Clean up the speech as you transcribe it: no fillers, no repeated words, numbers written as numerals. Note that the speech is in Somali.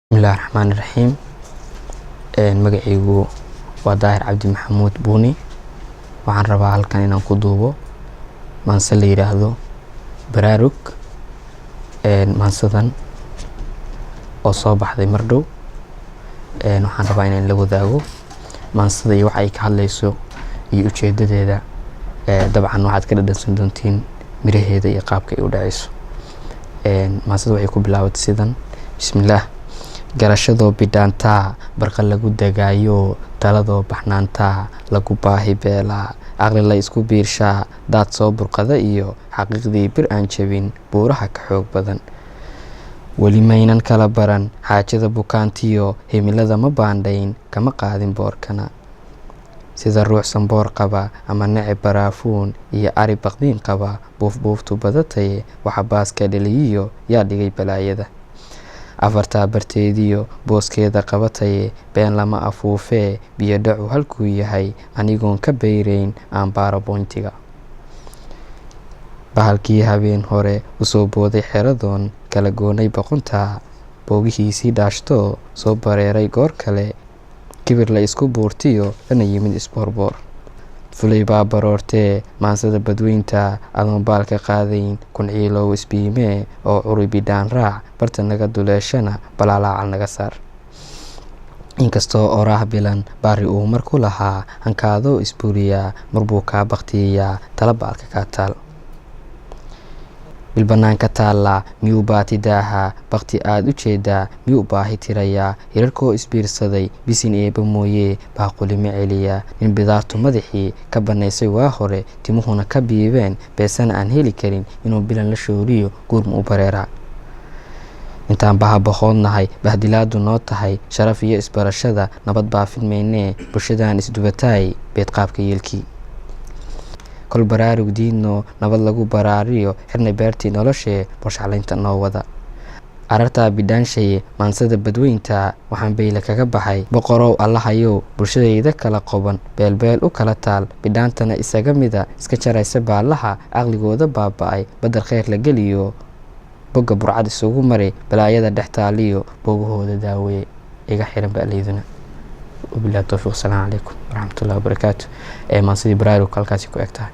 Bismillahi Raxmaani Raxiim. Magacaygu waa Daahir Cabdi Maxamuud Buuni. Waxaan rabaa halkan inaan ku duubo maanse la yiraahdo Baraarug. Maansadan oo soo baxday mar dhow, waxaan rabaa inaan la wadaago maansada iyo waxa ay ka hadlayso iyo ujeedadeeda. Dabcan waxaad ka dhadhansan doontiin miraheeda iyo qaabka ay u dhaceyso. Maansada waxay ku bilaabatay sidan: Bismillaah. Garashadoo bidhaantaa barqa lagu dagaayo, taladoo baxnaantaa lagu baahi beelaa, caqli la isku biirshaa, daad soo burqada iyo xaqiiqdii bir aan jabin buuraha ka xoog badan. Weli maynan kala baran xaajada bukaantiyo himilada, ma baandhayn kama qaadin boorkana. Sida ruux sanboor qaba ama neceb baraafuun iyo ari baqdiin qaba, buufbuuftu badataye waxa baaska dhaliyiyo yaa dhigay balaayada. Afartaa barteediyo booskeeda qabataye been lama afuufee, biyo dhacu halkuu yahay anigoon ka bayrayn aan baaro boyntiga. Bahalkii habeen hore usoo booday xeradoon kala goonay boqonta, boogihiisii dhaashtoo soo bareeray goor kale, kibir la isku buurtiyo lana yimid isboorboor. Fulay baa baroortee maansada badweynta adoon baal ka qaadayn kunciilow isbiimee oo curi bidhaan raac, barta naga duleeshana balaalaacal naga saar. Inkastoo oraah bilan baari uu mar ku lahaa, hankaadoo isburiyaa marbuu kaa baktiyayaa tala baalka kaa taal. Bil banaanka taallaa miyuu baati daahaa? Bakti aad u jeedaa miyuu baahi tirayaa? Hirarkoo isbiirsaday bisin eebba mooyee baaquli ma celiyaa? Nin bidaartu madaxii ka bannaysay waa hore, timuhuna ka biibeen, beesana aan heli karin, inuu bilan la shooriyo guurma u bareeraa? Intaan bahabahoodnahay bahdilaadu noo tahay sharaf iyo isbarashada, nabad baafin maynee bulshadan isdubataay beedqaabka yeelkii. Kol baraarug diidno nabad lagu baraariyo, xirnay beertii noloshee borshaclaynta noo wada. Arartaa bidhaanshaye maansada badweynta waxaan beyle kaga baxay: boqorow Allahayow, bulshadayda kala qoban, beelbeel u kala taal, bidhaantana isaga mida iska jaraysa baallaha, caqligooda baaba-ay, badar kheyr la geliyo, bogga burcad isugu mari, balaayada dhex taaliyo boogahooda daaweeye. Iga xiran baleyduna. Wabillahi towfiiq. Asalaamu calaykum waraxmatullahi wabarakaatu. Maansadii Baraarug halkaasi ku eg tahay.